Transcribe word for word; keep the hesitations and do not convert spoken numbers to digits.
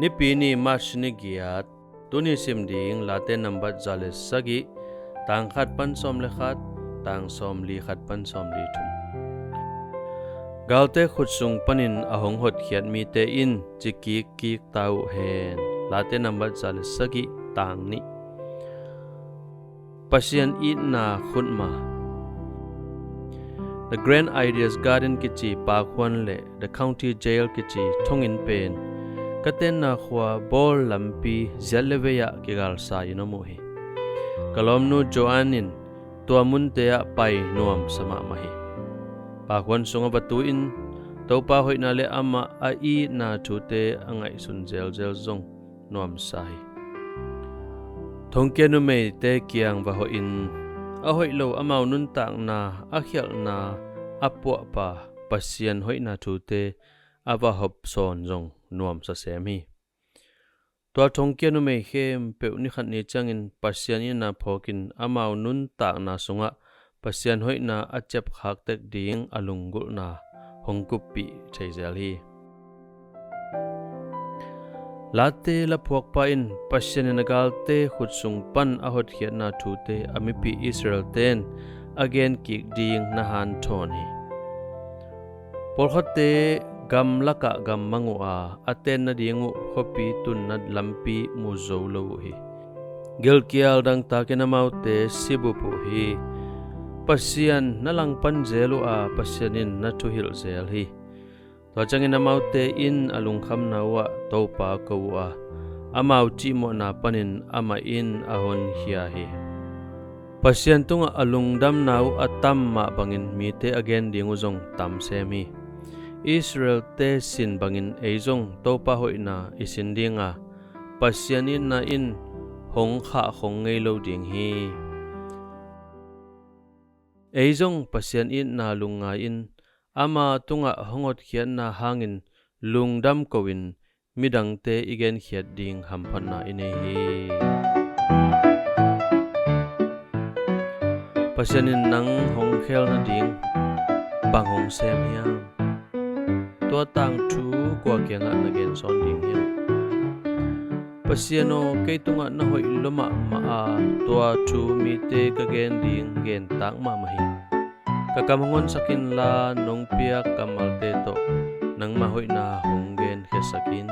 Nipi ni, March ni giat. Tuni sim ding Late nambat za le sagih, tang khat pan sawm le khat, tang sawm li khat pan sawm li thum. Galte khut sung panin a hong hotkhiat mite in ci kikkik ta uh hen. Late nambat za le sagih, tang nih. Pasian itna khutma. The Grand Ideas Garden kici pakhuan le The County Jail kici thonginn pen ka tenna khua bawl lampi ziat le vei ah kigalsa in om uh hi. Ka lawmnu Joanne in tua munte ah pai nuamsa mahmah hi. Pakhuan sungah va tu-in Topa hoihna le amah a itna thute a ngaihsun zelzel zong nuamsa hi. Thongkia numeite kiang va hawhin a hoih lo amau nuntakna, a khialhna, a puahpa Pasian hoihna thute a va hawp sawn zong nuamsa sem hi. Tua thongkia numei khempeuh ni khat ni ciangin Pasian itna phawkin amau nuntakna sungah Pasian hoihna a ciapkhak tek ding a lunggulhna hong kuppih thei zel hi. Late laphuakpa in Pasian in a galte khut sung pan a hotkhiatna thute a mipi Israel-ten a genkik ding na hanthawn hi. Pawlkhatte gamlakah gammang uh a, a ten nading uh khuapi tunna lampi mu zo lo uh hi. Gilkial dangtakin amaute sibup uh hi. Pasian na langpan zel uh a, Pasian in na thuhilh zel hi. Tua ciangin amaute in a lungkhamna uhah Topa ko uh a, amau cihmawhna panin amah in a honkhia hi. Pasian tungah a lungdamna uh a tam mah bangin mite a gen ding uh zong tam sem hi. Israel-te sin bangin ei zong Topa hoihna i sin ding a, Pasian itna in hong khahkhong ngei lo ding hi. Ei zong Pasian itna lungngai-in ama tungah hong hotkhiatna hangin lungdam ko-in midangte i genkhiat ding hamphatna i nei hi. Pasian in nang hong khel nading bang hong sem hiam? Tua tangthu kua kiangah na gensawn ding hiam? Pasian aw, kei tungah na hoih lua mahmah a, tua thu mite ka gen ding gentak mahmah hi. Ka kam hong honsak inla, nong piak kammalte tawh nangmah hoihna hong genkhiasak in.